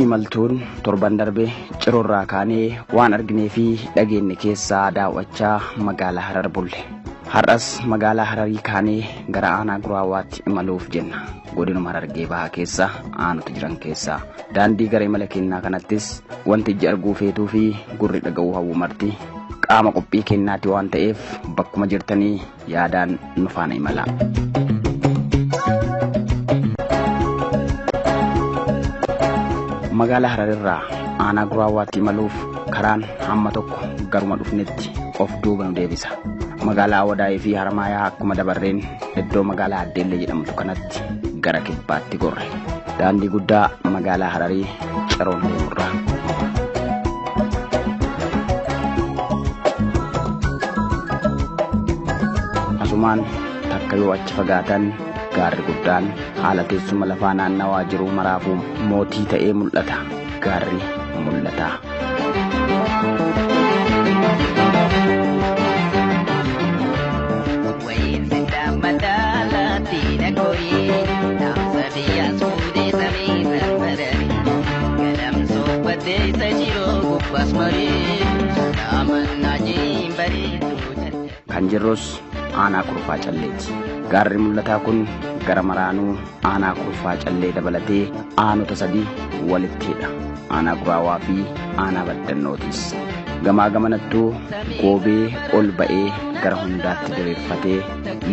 Imaltuun torban darbe Ciroorraa kaanee waan arginee fi dhageenye keessaa daawwachaa magaalaa Harar bulle. Har'as magaalaa Hararii kaanee gara aanaa Guraawaatti imaluuf jenna. Godinuma Harargee Bahaa keessa aanota jiran keessaa. Daandii gara imala kennaa kanattis wanti ijji arguu feetuu fi gurri dhaga'uu hawwu marti qaama qophii kennaati waan ta'eef bakkuma jirtanii yaadaan nu faana imalaa. Magaalaa Hararirraa aanaa Guraawaatti imaluuf karaan hamma tokko garuma dhufnetti of duuba nu deebisa. Magaalaa Awadaayii fi Haramaayaa akkuma dabarreen iddoo magaalaa Addeellee jedhamtu kanatti gara kibbaatti gorre. Daandii guddaa magaalaa Hararii Ciroon deemurra. Asumaan takka yoo achi fagaatan gaarri guddaan haala teessuma lafaa naannawaa jiru maraafuu mootii ta'ee mul'ata. Gaarri mul'ata. Kan jirrus aanaa Kurfaa Calleeti. Gaarri mul'ataa kun gara maraanuu aanaa Kurfaa Callee dabalatee aanota sadii walitti hidha. Aanaa Guraawaa fi aanaa Baddannootis. Gamaa gamanattuu goobee ol ba'ee gara hundaatti diriirfatee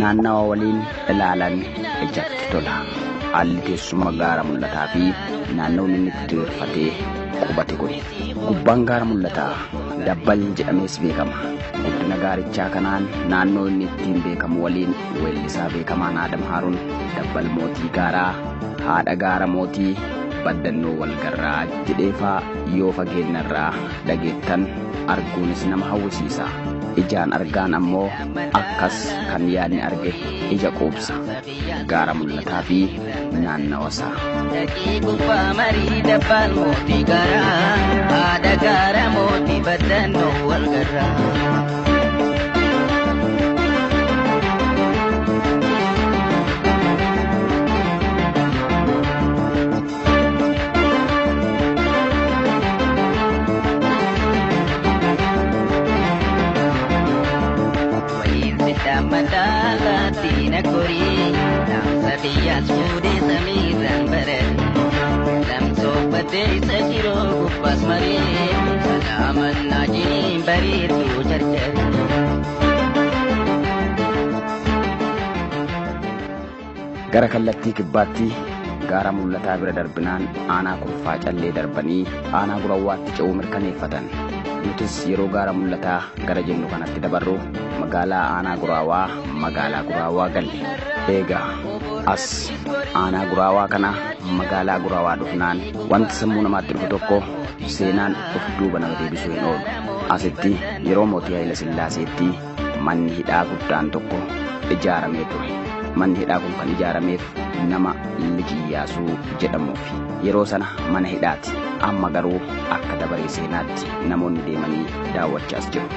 naannawa waliin ilaalan ijatti tola. Haalli teessuma gaara mul'ataa fi naannoon inni itti diriirfatee qubate kuni. Gubbaan gaara mul'ataa Dabbal jedhamees beekama. Guddina gaarichaa kanaan naannoo inni ittiin beekamu waliin weellisaa beekamaan Aadam Haaruun Dabbal mootii gaaraa, haadha gaara mootii, baddannoo walgarraa jedheefaa yoo fageennarraa dhageettan arguunis nama hawwisiisa. Ijaan argaan ammoo akkas kan yaadni arge ija quubsa. Gaara mul'ataa fi naannawa isaa. Dhaqii gubbaa marii dabbaal mootii garaa, haadha gaara mootii baddannoo wal garraa. Gara kallattii kibbaatti gaara mul'ataa bira darbinaan aanaa Kurfaa Callee darbanii aanaa Gurawwaatti ce'uu mirkaneeffatan. Nutis yeroo gaara mul'ataa gara jennu kanatti dabarru magaalaa aanaa Guraawaa magaalaa Guraawaa galle. Eegaa as aanaa Guraawaa kana magaalaa Guraawaa dhufnaan wanti sammuu namaatti dhufu tokko seenaan of duuba nama deebisuu hin oolu. Asitti yeroo mootii Haayila Sillaaseetti manni hidhaa guddaan tokko ijaaramee ture. Manni hidhaa kun kan ijaarameef nama Lij Iyyaasuu jedhamuufi. Yeroo sana mana hidhaati. Amma garuu akka dabaree seenaatti namoonni deemanii daawwachaas jiru.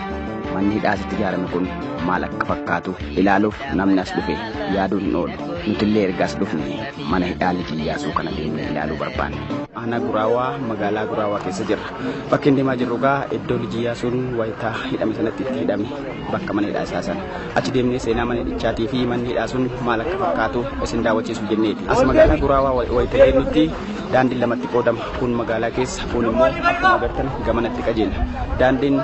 Manni hidhaa asitti ijaarame kun maal akka fakkaatu ilaaluuf namni as dhufe yaaduun hin oolu. Nutillee erga as dhufne mana hidhaa Lij Iyyaasuu kana deemnee ilaaluu barbaanne. Aanaa Guraawaa magaalaa Guraawaa keessa jirra. Bakki inni deemaa jirru egaa iddoo Lij Iyyaasuun wayitaa hidhame sanatti itti hidhame bakka mana hidhaa isaa sana. Achi deemnee seenaa mana hidhichaatii fi manni hidhaa sun maal akka fakkaatu isin daawwachiisuuf jenneeti. As magaalaa Guraawaa wayita geenyutti daandiin lamatti qoodama. Kun magaalaa keessa, kun immoo akkuma agartan gamanatti qajeela. Daandiin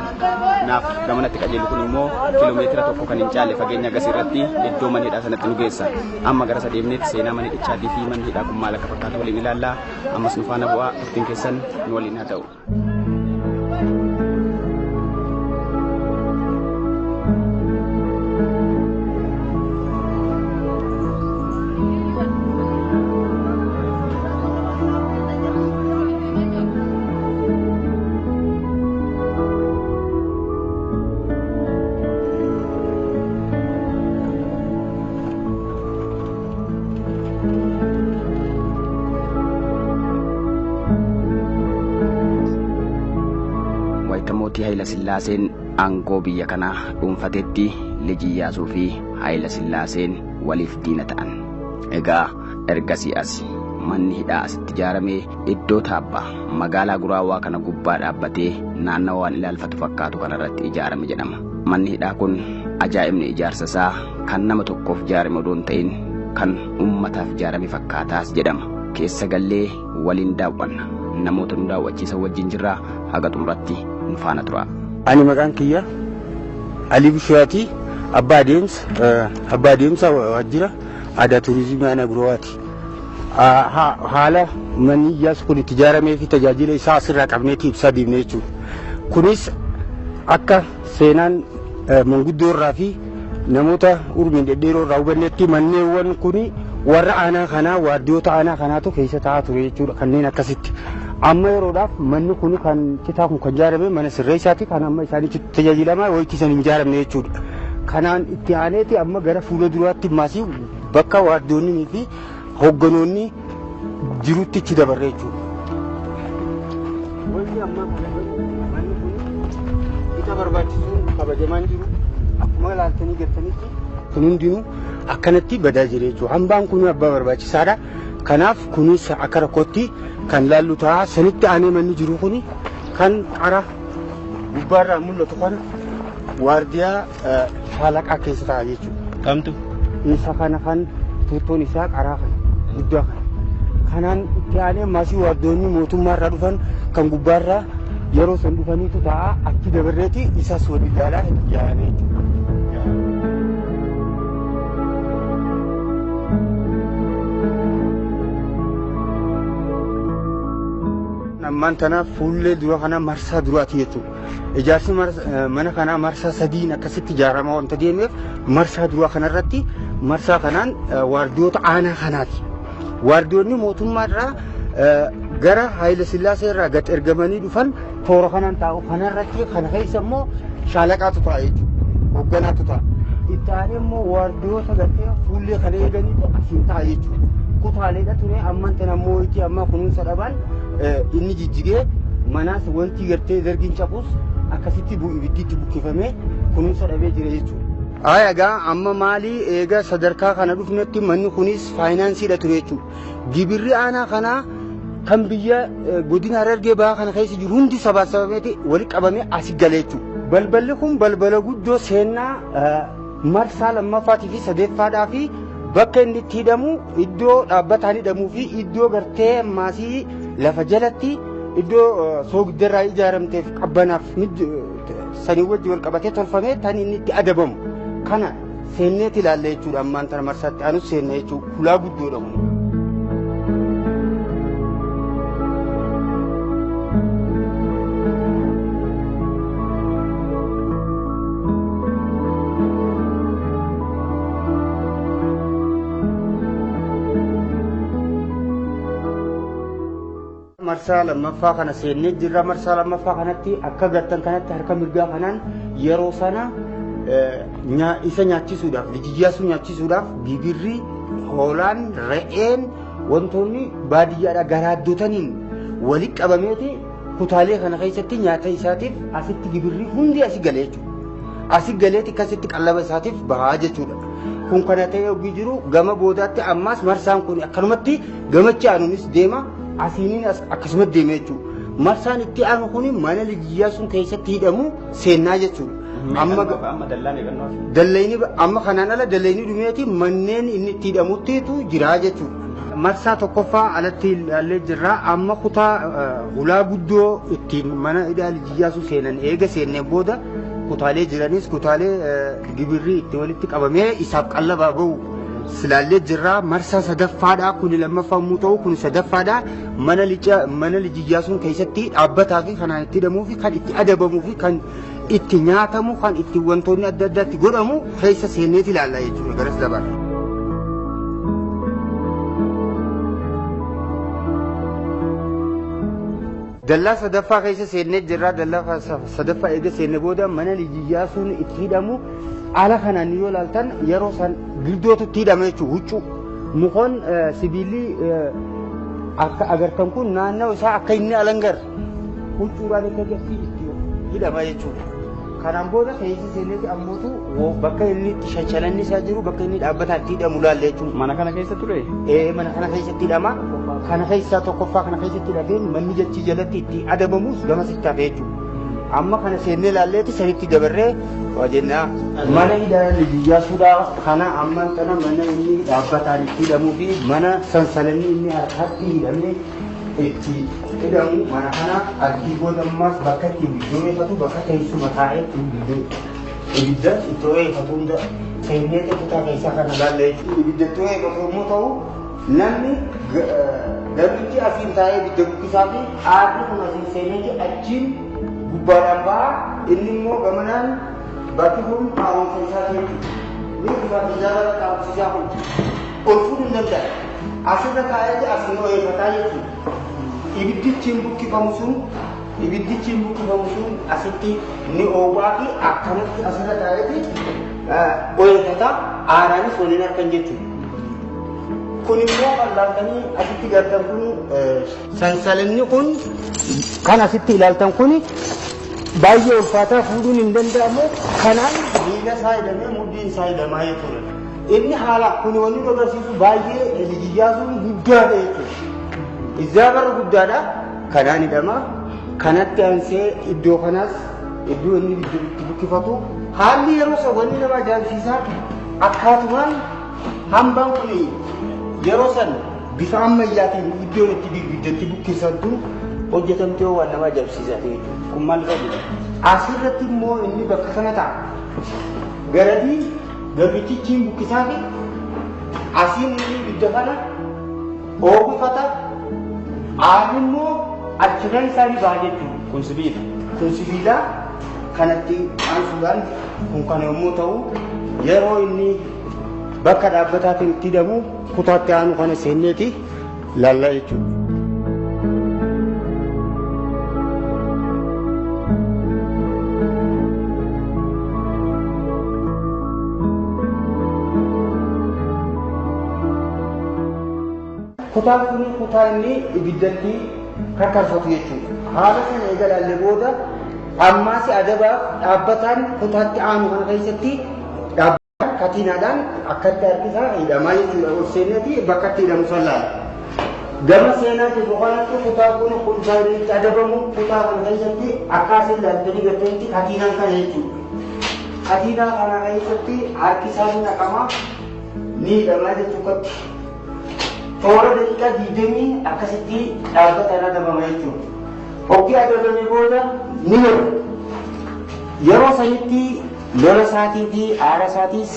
naaf gamanatti qajeelu kun immoo kiiloomeetira 1 kan hin caalle fageenya agasii irratti iddoo mana hidhaa sanatti nu geessa. Amma gara isa deemneetti seenaa mana hidhichaatii fi manni hidhaa kun maal akka fakkaatu waliin ilaalla. Ammas nu faana bu'aa, turtiin keessan nu waliin haa ta'u. Wayita mootii Hayila Sillaaseen aangoo biyya kanaa dhuunfatetti Lij Iyyaasuu fi Hayila Sillaaseen waliif diina ta'an. Egaa ergasii as Manni hidhaa asitti ijaarame iddoo taabbaa magaalaa Guraawwaa kana gubbaa dhaabbatee naannawa waan ilaalfatu fakkaatu kanarratti ijaarame jedhama. Manni hidhaa kun ajaa'ibni ijaarsa isaa kan nama tokkoof ijaarame odoo hin ta'in kan uummataaf ijaarame fakkaataas jedhama. Keessa gallee waliin daawwanna. Namoota nu daawwachiisan wajjin jirraa haga xumuratti nu faana tura. Ani maqaan kiyya Alii Bishaati, abbaa adeemsa waajjira aadaa turizimii aanaa Gurawaati. Haala manni ijaarsi kun itti ijaaramee fi tajaajila isaa asirraa qabneeti ibsaa deemne jechuudha. Kunis akka seenaan manguddoo irraa fi namoota umriin dhedheeroo irraa hubannetti manneewwan kun warra aanaa kanaa, waardiyoota aanaa kanaatu keessa taa'aa ture jechuudha, kanneen akkasitti. Amma yeroodhaaf manni kun kan citaa kun kan ijaarame mana sirreessaati, kan amma isaanitti tajaajilamaa wayitii san hin ijaaramne jechuudha. Kanaan itti aaneeti amma gara fuula duraatti maasii bakka waardiyoonnii fi hoogganoonni jirutti itti dabarre jechuudha. Wanti ammaa kana manni kun isa barbaachisuun kabajamaan jiru akkuma ilaaltanii gartanitti kun hundinuu akkanatti badaa jira jechuudha. Hambaan kun abbaa barbaachisaadha. Kanaaf kunis akka rakkootti kan laallu ta'a. Sanitti aanee manni jiru kun kan qara gubbaarraa mul'atu kana waardiyaa shaalaqaa keessa ta'a jechuudha. Kamtu? Isa kana kan tuuttoon isaa qaraa kana guddaa kana. Kanaan itti aanee maasii waardiyoonni mootummaarraa dhufan kan gubbaarraa yeroo san dhufaniitu ta'a, achi dabarreeti isas wal ilaalaa yaa'anii jechuudha. Ammaan tanaaf fuullee dura kana marsaa duraati jechuudha. Ijaarsi mana kanaa marsaa sadiin akkasitti ijaaramaa wanta deemeef marsaa duraa kanarratti marsaa kanaan waardiyoota aanaa kanaati. Waardiyoonni mootummaarraa gara Haayile Sillaasee irraa gad ergamanii dhufan toora kanaan taa'u. Kanarratti kana keessa immoo shaalaqaatu ta'a jechuudha. Hoogganaatu ta'a. Itti aanee immoo waardiyoota gartee fuullee kana eeganiitu asiin ta'a jechuudha. Kutaaleedha ture, ammaan tana immoo itti amma kunuunsa dhabaan inni jijjigee manaas wanti gartee dargiin cabus akkasitti ibidditti bukkifamee kunuunsa dhabee jira jechuudha. Haa, egaa amma maali, eega sadarkaa kana dhufnetti manni kunis faayinaansiidha ture jechuudha. Gibirri aanaa kanaa kan biyya godina Harargee Bahaa kana keessa jiru hundi sabaa sabameeti walitti qabamee asi gale jechuudha. Balballi kun balbala guddoo seennaa marsaa lammaffaatii fi sadeffaadhaa fi bakka inni itti hidhamu, iddoo dhaabbataan hidhamuu fi iddoo gartee maasii lafa jalatti iddoo soogiddarraa ijaaramteef qabbanaaf sanii wajji wal qabatee tolfamee tan inni itti adabamu kana seenneeti ilaalle jechuudha. Ammaan tana marsaatti anus seenne jechuudha, hulaa guddoodha kun. Marsaa lammaffaa kana seennee jirra. Marsaa lammaffaa kanatti akka gartan kanatti harka mirgaa kanaan yeroo sana isa nyaachisuudhaaf, lijiyyaasuu nyaachisuudhaaf gibirri hoolaan, re'een, wantoonni baadiyyaadha garaaddotaniin walitti qabameeti kutaalee kana keessatti nyaata isaatiif asitti gibirri hundi asi galee jechuudha. Asi galeeti akkasitti qallaba isaatiif bahaa jechuudha. Kun kana ta'ee hogii jiru gama boodaatti ammaas marsaan kun akkanumatti gamachi aanuunis deema, asiiniin akkasumatti deema jechuudha. Marsaan itti aanu kun mana lijiyyaa sun keessatti hidhamu seennaa jechuudha. Amma dallaan eegannoo Dallayni amma kanaan ala dallayni dhumeeti manneen inni itti hidhamuttiitu jira jechuudha. Marsaa tokkoffaa alatti ilaallee jirra. Amma kutaa hulaa guddoo ittiin mana hidhaa lijiyyaasuu seenan eega seenneen booda kutaalee jiranis, kutaalee gibirri itti walitti qabamee isaaf qallabaa bahu silaallee jirra. Marsaa sadaffaadha. Kuni lammaffaa yommuu ta'u kuni sadaffaadha. Mana lica mana lijiyyaasuun keessatti dhaabbataa fi kanaan itti hidhamuu fi kan itti adabamuu fi kan itti nyaatamu, kan itti wantoonni adda addaatti godhamu keessa seenneeti ilaalla jechuudha, garas dabarra. Dallaa sadaffaa keessa seennee jirra. Dallaa sadaffaa eega seenne booda mana lijiyyaasuun itti hidhamu ala kanaan yoo ilaaltan yeroo san girdootu itti hidhama jechuudha, huccuu. Mukoon sibiilli akka agartan kun naannoo isaa akka inni alangar huccuudhaan akka agarsiisu itti hidhama jechuudha. Kanaan booda keessa seeneeti ammootu bakka inni itti shashalanni isaa jiru bakka inni dhaabbataa itti hidhamu laalle jechuudha. Mana kana keessa ture? Ee, mana kana keessatti hidhama. Kana keessaa tokkoffaa kana keessatti hidhamee manni jechii jalatti itti adabamus gamasitti hafe jechuudha. Amma kana seennee laalleeti sanitti dabarree waa jennaa. Mana hidhaa Iyyaasuudhaa kana ammaan tana mana inni dhaabbataan itti hidhamuu fi mana sansalanni inni harkatti hidhamee itti hidhamu mana kana achii booda ammaas bakka itti ibidda bakka teessuma taa'ee ibidda itti oyeeffatu hunda seennee kutaa keessaa kana laallee jechuudha. Ibidda itti oyeeffatu yommuu ta'u namni garbichi asiin taa'ee ibidda bukkisaa fi aarri kun asiin seenee achiin gubbaadhaan ba'a inni immoo gamanaan bakki kun haaromsa isaa jechuudha. Ni ulfaata ijaarsa haaromsa isaa kun ol fuudhuu hin danda'a. Asirra taa'ee asiin oyeeffataa jechuudha. Ibiddichi hin bukkifamu sun ibiddichi hin bukkifamu sun asitti ni oowwaa fi akkanatti asirra taa'eeti oyeeffata aaraanis waliin harkan jechuudha. Kun immoo kan laaltanii asitti gartan kun sansalanni kun kan asitti ilaaltan kun baay'ee ulfaataa fuudhuun hin danda'amu. Kanaan miila isaa hidhamee mudhiin isaa hidhamaa jechuudha. Inni haala kun wanni nu agarsiisu baay'ee Iyyaasuun guddaadha jechuudha. Izaa bara guddaadha. Kanaan hidhama. Kanatti aansee iddoo kanaas iddoo inni itti bukkifatu haalli yeroo san wanni nama ajaa'ibsiisaa akkaatumaan hambaan kun yeroo san bifa ammayyaatiin iddoon itti ibiddatti bukkisantu hojjetamtee waan nama ajaa'ibsiisaa ta'e jechuudha. Kun maal irra jira? Asirratti immoo inni bakka kana ta'a. Garadii garbichichiin bukkisaa fi asiin inni ibidda kana oofifata. Aarri immoo achirra isaa ni baha jechuudha. Kun sibiila. Kun sibiila kanatti aansuudhaan kun kana yommuu ta'u yeroo inni bakka dhaabbataatiin itti hidhamu kutaatti aanu kana seenneeti laallaa jechuudha. Kutaan kun kutaa inni ibiddatti karkarfatu jechuudha. Haala kana eega laallee booda ammaas adabaaf dhaabbataan kutaatti aanu kana keessatti dhaabbataan katiinaadhaan akkatti harkisaa hidhamaa jechuudha. Ol seeneeti bakka itti hidhamu san laala. Gama seenaa jiru kanatti kutaa kun kutaa inni itti adabamu kutaa kana keessatti akkaasiin laaltanii gartanitti katiinaan kana jechuudha. Katiinaa kana keessatti harki isaa ni naqama ni hidhamaa jechuudha. Toora daqiiqaa 20 akkasitti dhaabbataan adabama jechuudha. Hoggii adabame booda ni lola. Yeroo sanitti lola isaatii fi aara isaatiis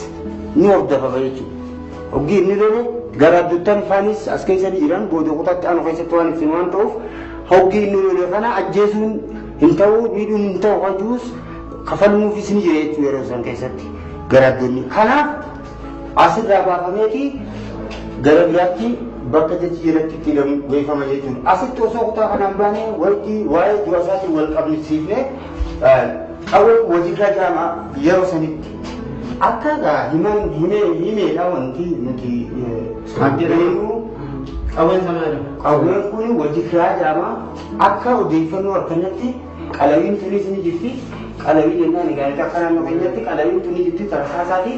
ni hordofama jechuudha. Hoggii inni lole gara adduttan faanis as keessa ni jiran booda kutaatti aanu keessatti waan ibsinu waan ta'uuf hoggii inni lole kana ajjeesuun hin ta'u miidhuun hin ta'u hajuus kafalmuufis ni jira jechuudha yeroo san keessatti garaaddonni. Kanaaf asirraa baafameeti gara biraatti bakka jechi jalatti itti hidhamu geeffama jechuudha. Asitti osoo kutaa kanaan baane wanti waa'ee du'a isaatiin wal qabsiifne qawwee wajirraa jedhama yeroo sanitti. Akka himan himee himeedha wanti nuti jedhaniiru Qawween sana jedhama. Qawween kun wajirraa jedhama. Akka odeeffannoo argannetti qalawiin tunis ni jirti. Qalawii jennaan egaa akka naannoo keenyatti qalawiin tuni jirti tarkaasaati.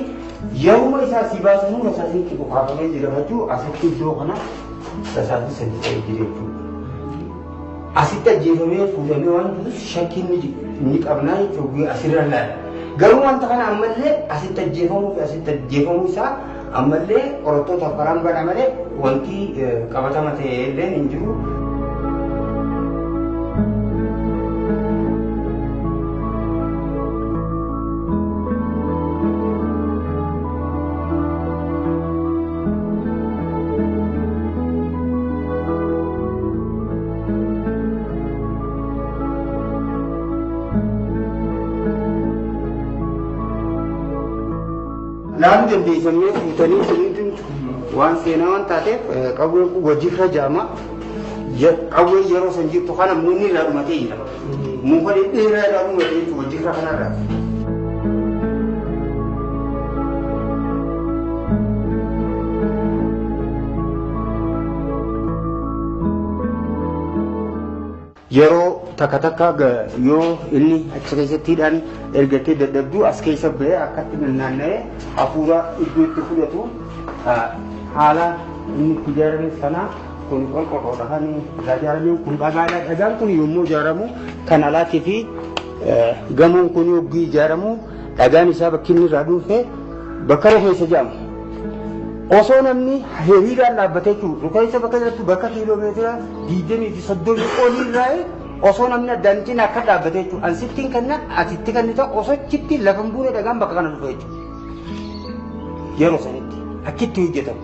Yeruma isaa si baasanii rasaasni itti dhukaafamee jira jechuun asitti iddoo kana rasaasni sadi ta'ee jira jechuudha. Asitti ajjeefamee fuudhamee waan jirus shakkiin ni qabnaa jechuudha asirra laala. Garuu wanta kana ammallee asitti ajjeefamuu fi asitti ajjeefamuu isaa ammallee qorattootaaf karaan bana malee wanti qabatama ta'e illee hin jiru. Laaluu dandeessanii fuutanii isiniin waan seenaa waan taateef qawween kun wajjirra jaama. Qawween yeroo san jirtu kana mukni irraa dhumatee jira. Muka dhedheeraa irraa dhumatee jechuudha wajjirra kanarraa. Yeroo takka takka yoo inni achi keessatti hidhaan ergatee dadhabdu as keessa ba'ee akkatti naanna'ee hafuura iddoo itti fudhatu haala inni itti ijaarame sana kun qorqorroodha kan irraa ijaarame kun dhagaadha. Dhagaan kun yommuu ijaaramu kan alaatii fi gamoon kun yogguu ijaaramu dhagaan isaa bakki inni irraa dhufe bakka rifeensa jedhamu. Osoo namni hiriiraan dhaabbatee jiru rifeensa bakka jirtu bakka kiiloomeetira 20 fi 30 olii irraa osoo namni addaan cinaa akka dhaabbatee jiru ansittiin kenna atitti kennita osoo achitti lafa hin buune dhagaan bakka kana dhufe jechuudha. Yeroo sanitti achitti hojjetamu.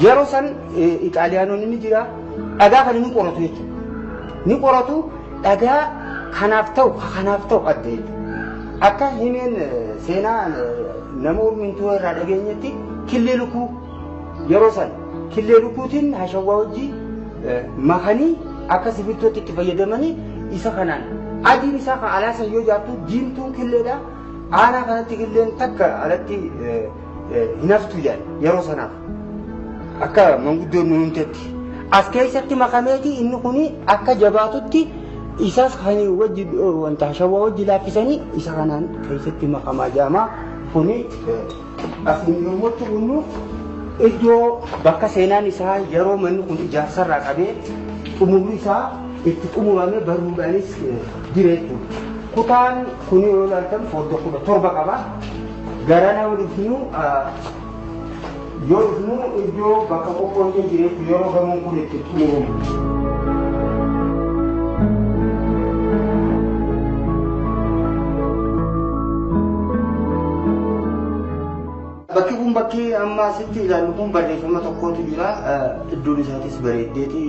Yeroo san Ixaaliyaanonni ni jira dhagaa kana ni qoratu jechuudha. Ni qoratu dhagaa kanaaf ta'u kanaaf ta'u adda jechuudha. Akka himeen seenaa nama urmintuu irraa dhageenyetti killee lukuu yeroo san killee lukuutiin hashawwaa wajjii makanii akka sibiiltootti itti fayyadamanii isa kanaan adiin isaa kan alaa san yoo jaartu diimtuun killeedha. Aanaa kanatti killeen takka alatti hin haftu jedhan yeroo sanaaf akka manguddoon nu himtetti. As keessatti makameeti inni kuni akka jabaatutti isas kan wajji wanta hashawwaa wajji laaffisanii isa kanaan keessatti makamaa jedhama. Kuni as yommuu kunnu iddoo bakka seenaan isaa yeroo manni kun ijaarsarraa qabee xumurri isaa itti xumurame barruudhaanis jira jechuudha. Kutaan kun yoo ilaaltan fodda 17 qaba. Garana yoo dhufnu iddoo bakka qophoonee jira jechuudha yeroo gamoon kun itti xumuramu. Bakki kun bakki amma asitti ilaallu kun barreeffama tokkotu jira. Iddoon isaatis bareeddeeti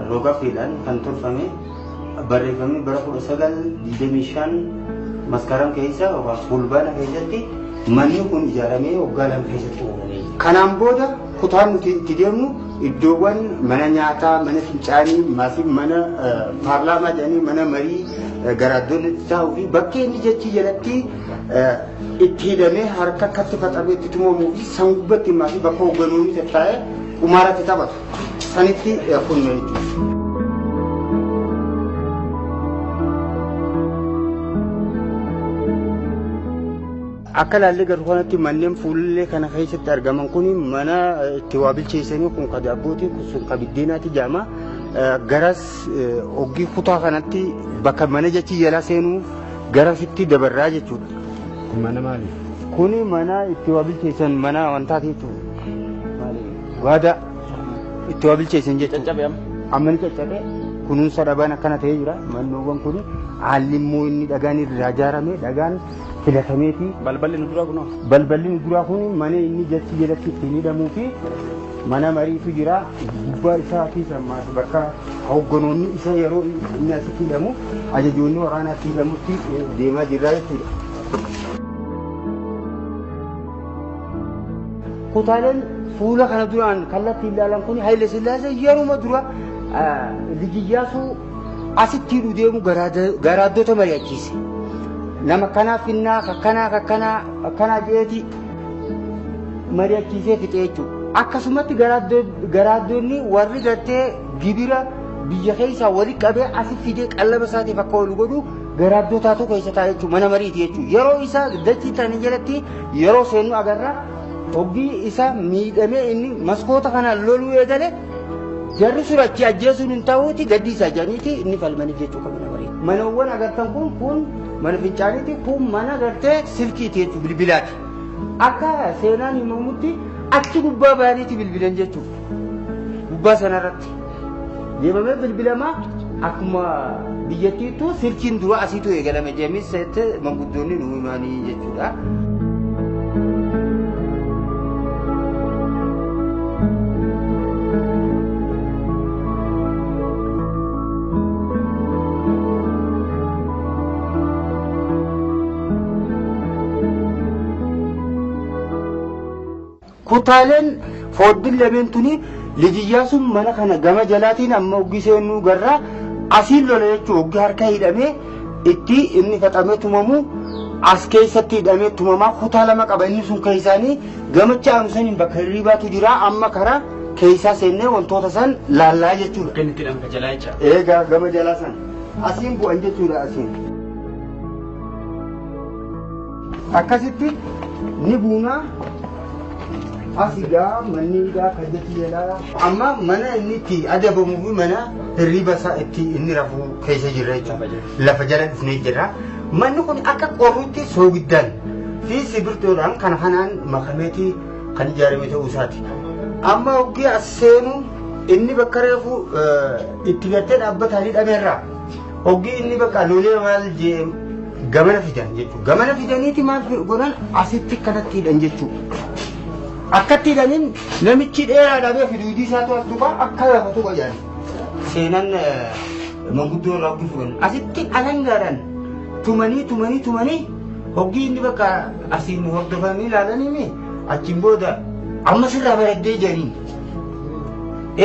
roga fiidhaan kan tolfame. Barreeffamni bara 1925 maskaram keessa yookaan fulbaana keessatti manni kun ijaaramee waggaa 2 keessatti uumame. Kanaan booda kutaan nuti itti deemnu iddoowwan mana nyaataa, mana fincaanii, maasii mana paarlaamaa jedhanii mana marii garaaddoon itti taa'uu fi bakkee inni jechi jalatti itti hidhamee harka akkatti faxamee itti tumamuu fi sangubbatti maasii bakka hoogganoonni tattaa'ee qumaaratti taphatu. Sanitti kunnu jechuudha. Akka ilaallee garuu kanatti manneen fuullee kana keessatti argaman kun mana itti waa bilcheessanii kun ka daabbooti sun ka biddeenaati jedhama. Garas oggii kutaa kanatti bakka mana jechi jala seenuu garasitti dabarraa jechuudha. Kun mana maali? Kuni mana itti waa bilcheessan mana wantaati jechuudha. Waadaa itti waa bilcheessan jechuudha. Caccabe amma. Amma ni caccabe kunuunsa dhabaan akkana ta'ee jira. Mannoowwan kun haalli immoo inni dhagaan irraa ijaarame dhagaan filatameeti. Balballi nu dura kunoo. Balballi nu duraa kun mana inni jechi jalatti ittiin hidhamuu fi mana mariitu jira. Gubbaa isaa fi ammaas bakka hoogganoonni isa yeroo inni asitti hidhamu ajajoonni waraanaatti hidhamutti deemaa jirra jechuudha. Kutaaleen fuula kana duraan kallattii ilaalan kun Haayile Sillaasee yeruma dura Liji Iyyaasuu asitti hidhuu deemu garaaddota mari'achiise. Nama akkanaa finnaa akkanaa akkanaa akkanaa jeeti mari'achiisee fixee jechuudha. Akkasumatti garaaddonni warri gartee gibira biyya keessaa walitti qabee asi fidee qallaba isaatiif akka oolu godhu garaaddotaatu keessa taa'e jechuudha. Mana mariiti jechuudha. Yeroo isa dachii ta'anii jalatti yeroo seennu agarra hoggii isa miidhamee inni maskoota kanaan loluu eegale jarri sun achi ajjeesuun hin ta'uuti gaddi isaa jedhaniiti inni falmanii jechuu qabu nama marii. Manawwan agartan kun kun mana fincaaniiti kun mana gartee silkiiti jechuudha bilbilaati. Akka seenaan himamutti achi gubbaa bayaniiti bilbilan jechuudha. Gubbaa sanarratti deemamee bilbilamaa akkuma biyyattiittuu silkiin dura asiitu eegalame jedhamis manguddoonni nu himanii jechuudha. Kutaaleen fooddin lameen tuni Liji Iyyaasuun mana kana gama jalaatiin amma hoggi seenuu garraa asiin lola jechuun hoggi harka hidhamee itti inni faxamee tumamu as keessatti hidhamee tumamaa kutaa lama qaba inni sun keessaanii gamacha aanu saniin bakka hirriibaatu jira amma karaa keessaa seennee wantoota san laallaa jechuudha. Bakka inni itti hidhame ka jalaa jecha. Eegaa gama jalaa san. Asiin bu'an jechuudha asiin. Akkasitti ni buunaa. Asigaa manni hidhaa kan jechi jedhaa. Amma mana inni itti adabamuu fi mana hirriba isaa itti inni rafuu keessa jirra jechuudha. Lafa jala dhufnee jirra. Manni kun akka qorrutti soogiddaan fi sibirtoodhaan kan kanaan makameeti kan ijaarame ta'uu isaati. Amma hoggii as seenu inni bakka reefu itti gartee dhaabbataan hidhameerra. Hoggii inni bakka lolee maal jee gamana fidan jechuudha. Gamana fidaniiti maal godhan asitti kanatti hidhan jechuudha. Akkatti hidhaniin namichi dheeraa dhabee fiduudii isaatu as tuqa akka lafa tuqa jedhan. Seenan manguddoo irraa hoggii fuudhan. Asitti alangaadhaan tumanii tumanii tumanii hoggii inni bakka asiin hordofanii ilaalanii achiin booda amma sirraa baraddee jedhaniin.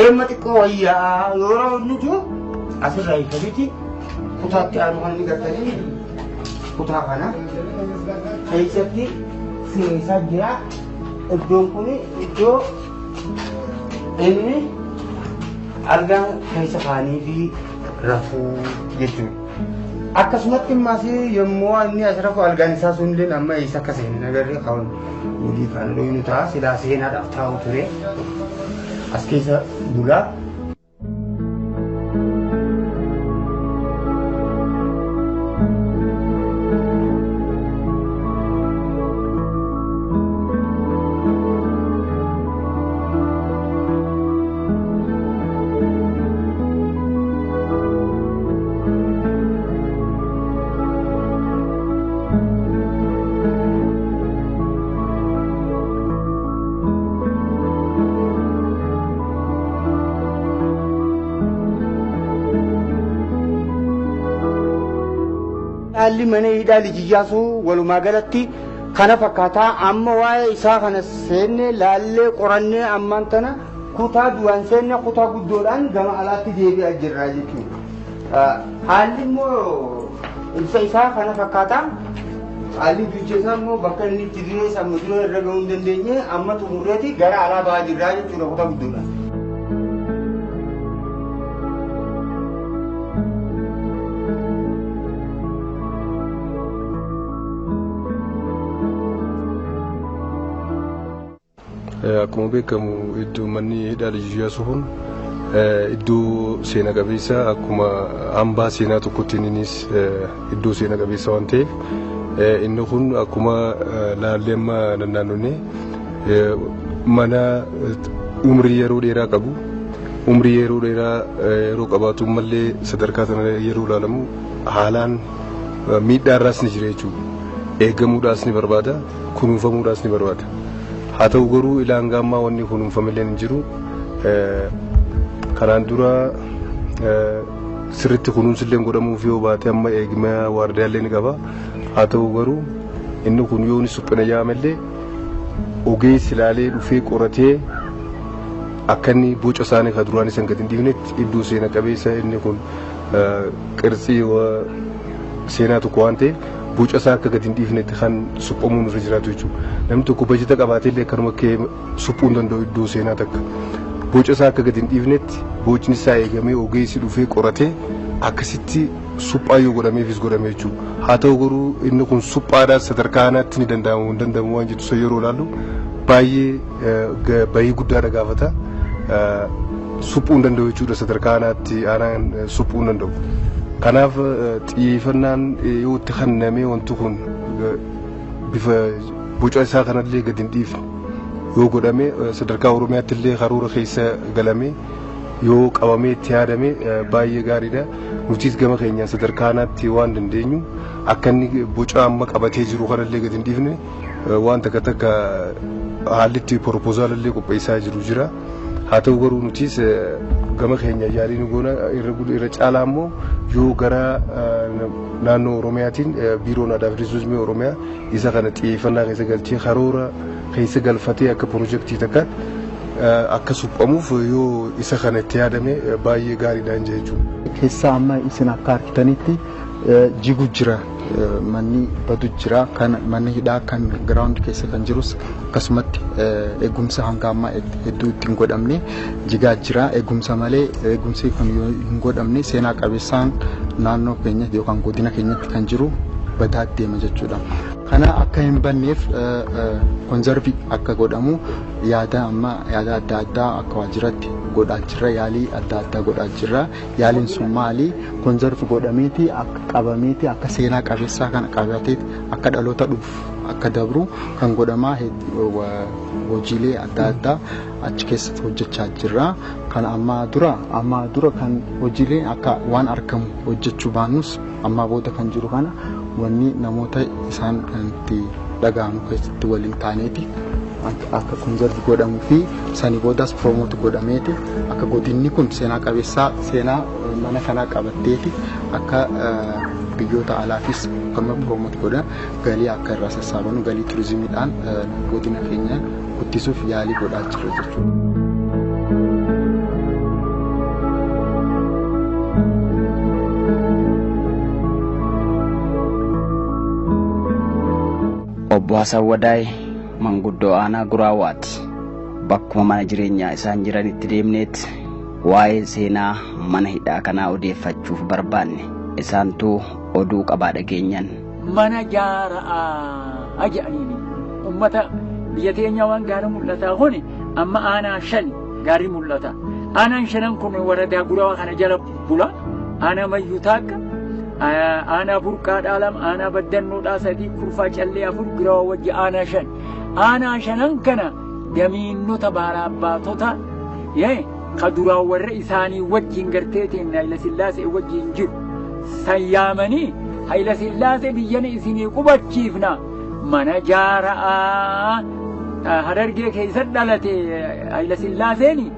Eemma xiqqoo wayyaa yeroo inni jiru asirraa hiikaniiti kutaatti aanu kan inni gartanii kutaa kana keessatti sirreessaa jira. Iddoon kun iddoo inni algaa keessa kaanii fi rafuu jechuudha. Akkasumatti immaas yommuu inni as rafu algaan isaa sunillee amma eessa akka seene agarree kan walii kan dhooynu ta'a silaa seenaadhaaf taa'u ture as keessa bulaa. Haalli mana hidhaa Lij Iyyaasuu walumaa galatti kana fakkaataa. Amma waa'ee isaa kana seenne laallee qorannee ammaan tana kutaa duraan seenne kutaa guddoodhaan gama alaatti deebi'aa jirra jechuudha. Haalli immoo ibsa isaa kana fakkaataa. Haalli duucha isaa immoo bakka inni itti du'e amma dura irra gahuu hin dandeenye amma xumurreeti gara alaa ba'aa jirra jechuudha kutaa guddoodhaan. Akkuma beekamu iddoo manni hidhaa Lij Iyyaasuu kun iddoo seena qabeessa akkuma hambaa seenaa tokkotti innis iddoo seena qabeessa waan ta'eef inni kun akkuma laallee amma naannonnee mana umrii yeroo dheeraa qabu umrii yeroo dheeraa yeroo qabaatu mallee sadarkaa sana yeroo ilaalamu haalaan miidhaarraas ni jira jechuudha. Eegamuudhaas ni barbaada, kunuunfamuudhaas ni barbaada. Haa ta'u garuu ilaan gaammaa wanni kunuunfamillee hin jiru. Kanaan dura sirriitti kunuunsillee godhamuuf yoo baate amma eegma waardiyaallee ni qaba. Haa ta'u garuu inni kun yoo inni suphina yaamallee ogeessi ilaalee dhufee qoratee akka inni boca isaanii kan duraan isan gadi hin dhiifnetti iddoo seena qabeessa inni kun qirtsii seenaa tokko waan ta'eef boca isaa akka gadi hin dhiifnetti kan suphamuun irra jiraatu jechuudha. Namni tokko bajeta qabaatee illee akkanuma ka'ee suphuu hin danda'u iddoo seenaa takka. Boca isaa akka gadi hin dhiifnetti bocni isaa eegamee ogeessi dhufee qoratee akkasitti suphaa yoo godhameefis godhame jechuudha. Haa ta'u garuu inni kun suphaadhaan sadarkaa aanaatti ni danda'amu hin danda'amu waan jettu san yeroo ilaallu baay'ee bahii guddaadha gaafata. Suphuu hin danda'u jechuudha sadarkaa aanaatti aanaan suphuu hin danda'u. Kanaaf xiyyeeffannaan yoo itti kennamee wanti kun bifa boca isaa kanallee gadi hin dhiifne yoo godhame sadarkaa Oromiyaatti illee karoora keessa galame yoo qabamee itti yaadame baay'ee gaariidha. Nutis gama keenyaan sadarkaa aanaatti waan dandeenyu akka inni boca amma qabatee jiru kanallee gadi hin dhiifne waan takka takka haalli itti proposal illee qopheessaa jiru jira. Haa ta'u garuu nutis gama keenya yaalii nu goona irra caalaa immoo yoo gara naannoo Oromiyaatiin biiroon aadaa fi turizimii Oromiyaa isa kana xiyyeeffannaa keessa galchee karoora keessa galfatee akka piroojeektii takkaatti akka suphamuuf yoo isa kana itti yaadame baay'ee gaariidhaan jechuudha. Keessaa amma isin akka argitanitti jigu jira. Manni badu jira, kan manni hidhaa kan giraawundi keessa kan jirus akkasumatti eegumsa hanga ammaa hedduu itti hin godhamne jigaa jira. Eegumsa malee, eegumsi kun yoo hin godhamne, seenaa qabeessaan naannoo keenyatti yookaan godina keenyatti kan jiru badaa deema jechuudha. Kana akka hin banneef conserve akka godhamu yaada amma yaada adda addaa akka waajjiratti godhaa jirra, yaalii adda addaa godhaa jirra. Yaaliin sun maali? Conserve godhameeti akka qabameeti, akka seenaa qabeessaa kana qabatee akka dhaloota dhufu akka dabru kan godhamaa hojiilee adda addaa achi keessatti hojjechaa jirra. Kan ammaa dura kan hojiilee akka waan argamu hojjechuu baannus, ammaa booda kan jiru kana wanni namoota isaan kan itti dhaga'amu keessatti waliin taaneeti akka conserve godhamuu fi sanii boodas promote godhameeti akka godinni kun seenaa qabeessaa seenaa mana kanaa qabatteeti akka biyyoota alaafis akkuma promote godha galii akka irraa sassaabanu, galii turizimiidhaan godina keenya guddisuuf yaalii godhaa jirra jechuudha. Obbo Hasan Wadaay manguddoo aanaa Guraawaati. Bakkuma mana jireenyaa isaan jiranitti deemneet waa'ee seenaa mana hidhaa kanaa odeeffachuuf barbaanne. Isaantuu oduu qabaa dhageenyan. Mana jaara'aa jedhaniini ummata biyya teenya waan gaara mul'ataa kun amma aanaa shan gaarri mul'ata. Aanaan shanan kun waradaa Gurawaa kana jala bula. Aanaa Mayyuu taakka, aanaa Burqaadhaa lama, aanaa Baddannoodhaa sadii, Kurfaa Callee afur, Gurawaa wajji aanaa shan. Aanaa shanan kana gamiinnota baalaabbaatota ka duraan warra isaanii wajjin garteetiin Hayila Sillaasee wajjin jiru san yaamanii, Hayila Sillaasee biyyana isinii qubachiifna, mana jaara'aa. Harargee keessa dhalate Hayila Sillaaseen,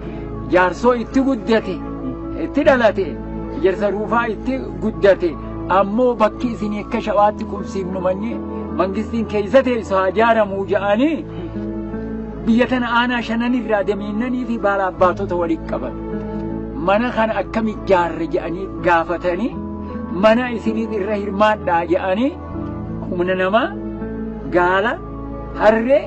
Jaarsoo itti guddate, itti dhalate, Ejersa Ruufaa itti guddate. Ammoo bakki isinii akka Shawaatti qubsiifnu manni mangistiin keessa teessu haa jaaramuu ja'anii biyya tana aanaa shanan irraa damiinnanii fi baala abbaatota walitti qaban. Mana kana akkami ijaarre jedhanii gaafatanii, mana isiniin irra hirmaadhaa jedhanii, humna namaa, gaala, harree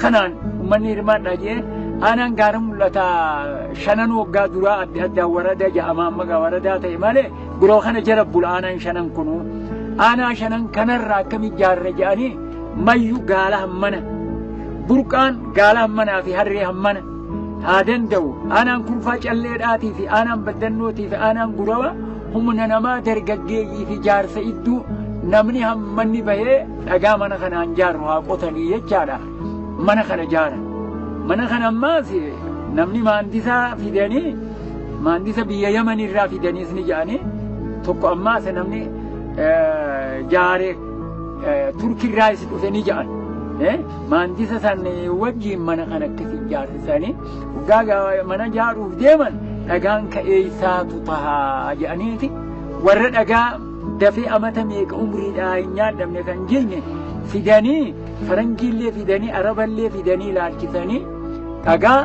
kanaan uummanni hirmaadhaa jedhee, aanaan Gaara Mul'ataa shanan waggaa duraa adda addaa warada jedhama, amma gaa waradaa ta'e malee biroo kana jala bula. Aanaan shanan kunuu aanaa shanan kanarraa akkami ijaarre jedhanii, Mayyu gaala hammana, Burqaan gaala hammanaa fi harree hammana haa danda'u, aanaan Kurfaa Calleedhaatii fi aanaan Baddannootii fi aanaan Gurawa humna namaa dargaggeeyyii fi jaarsa idduu namni hammanni bahee dhagaa mana kanaan jaarru haa qotanii jechaadha. Mana kana jaara. Mana kana ammaas namni maandisaa fidanii, maandisa biyya Yaman irraa fidaniis ni jedhanii, tokko ammaas namni jaare Turkirraas dhufe ni jedhan. Maandisa san wajjin mana kana akkasi ijaarsisanii, waggaa mana ijaaruuf deeman dhagaan ka'eessaatu tahaa jedhaniiti warra dhagaa dafee amata meeqa umriidhaa hin nyaadhamne kan jirne fidanii, faranjiillee fidanii, araballee fidanii ilaalchisanii, dhagaa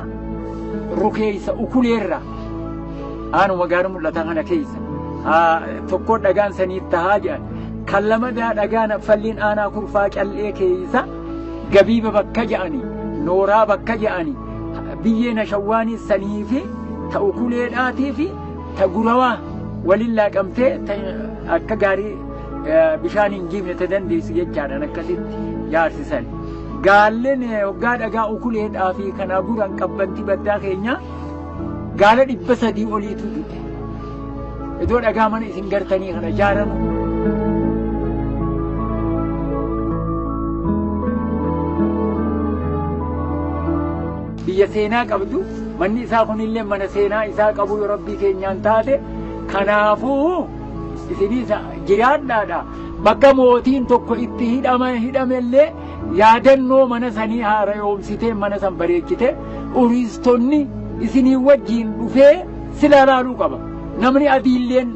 rukeessa ukuleerra aanuma Gaara Mul'ataa kana keessa tokko dhagaan sanii tahaa jedhan. Kan lamadaa dhagaan affalliin aanaa Kurfaa Callee keessa Gabiiba bakka jedhani, Nooraa bakka jedhani, biyyeen ashawwaanii sanii fi ta ukuleedhaatii fi ta Gurawaa waliin laaqamtee akka gaarii bishaan hin jiifne ta dandeessu jechaadhaan akkasitti jaarsisan. Gaalleen waggaa dhagaa ukuleedhaa fi kanaa guran qabbanti baddaa keenya gaala 300 oliitu du'e. Iddoo dhagaa mana isin gartanii kana ijaaranu. Biyya seenaa qabdu, manni isaa kunillee mana seenaa isaa qabu yoo Rabbii keenyaan taate, kanaafuu isinis jiraadhaadha. Bakka mootiin tokko itti hidhama hidhamellee yaadannoo mana sanii haarayoomsitee, mana san bareechite, turiistonni isinii wajjiin dhufee sila laaluu qaba. Namni adiilleen